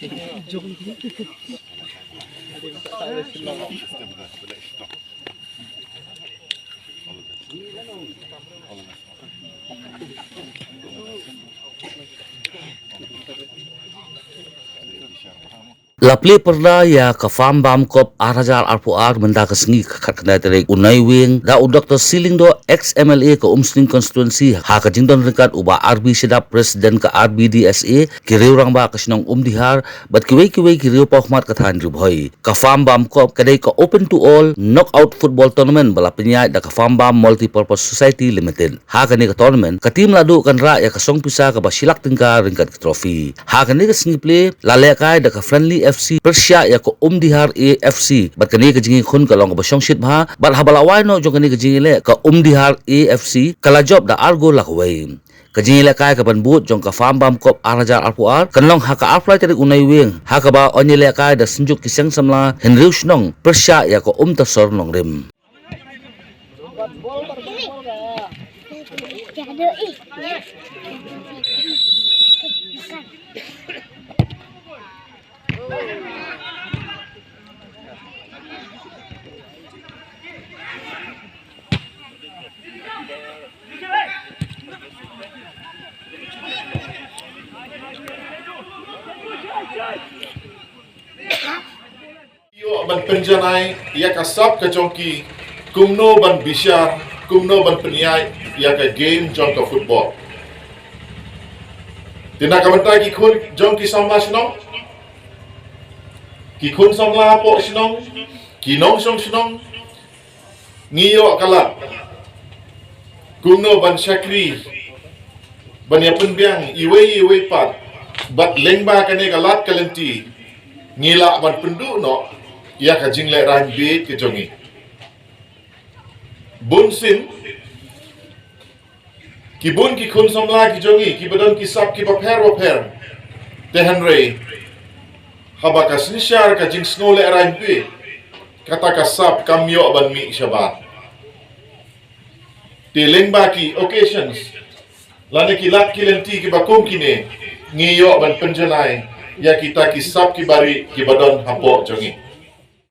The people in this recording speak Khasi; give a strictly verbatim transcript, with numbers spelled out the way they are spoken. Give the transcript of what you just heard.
La plie pyrda ïa ka Farm Bam Cup ar hajar arphew ar mynta ka sngi ka khatkhyndai tarik u Naiwieng da u Doktor C. Lyngdoh, ex M L A ka Umsning constituency, ha ka jingdon ryngkat u Bah R B Shadap, President ka R B D S A, ki riew rangbah ka shnong Umdihar bad kiwei kiwei ki riew pawkhmat ka thaiñ Ri Bhoi. Ka Farm Bam Cup ka dei ka open to all knockout football tournament ba la pynïaid da ka Farm Bam Multipurpose Society Limited. Ha kane ka tournament ka team la duh kan rah ïa ka song pisa kaba shi lak tyngka ryngkat ka trophy. Ha kane ka sngi plie la lehkai da ka Friendly F C pyrshah ïa ka Umdihar A F C bad kane ka jingïakhun ka long kaba shongshit bha bad haba la wai noh jong kane ka jingïaleh, ka Umdihar A F C ka la jop da ar gol la kawei. Ka jingïalehkai kaban bud jong ka Farm Bam Cup ar hajar arphew ar kan long ha ka arphew lai tarik u Naiwieng, ha kaba yn ïalehkai da synjuk ki seng samla hynriew shnong pyrshah ïa ka Umtasor Nongrim. Ïoh ban pynjanai ïa ka sap ka jong ki kumno ban bishar, kumno ban pynïaid ïa ka game jong ka football. Te na ka bynta ki khun jong ki samla shnong, ki khun samla hapoh shnong, ki nongshong shnong, ngi ïoh ka lad kumno ban shakri, ban ïa pynbiang iwei iwei pat, bad lyngba kane ka lad ka lynti ngi lah ban pynduh noh ïa ka jinglehrain bieit ka jong ngi. Bun sien ki bun ki khun samla ki jong ngi kiba don ki sap kiba pher ba pher, te hynrei haba ka synshar ka jingsngew lehrain bieit, kata ka sap kam ïoh ban mih shabar. Te lyngba ki occasions lane ki lad ki lynti kiba kum kine, ngi ïoh ban pynjanai ïa kita ki sap kiba rieh kiba don hapoh jong ngi.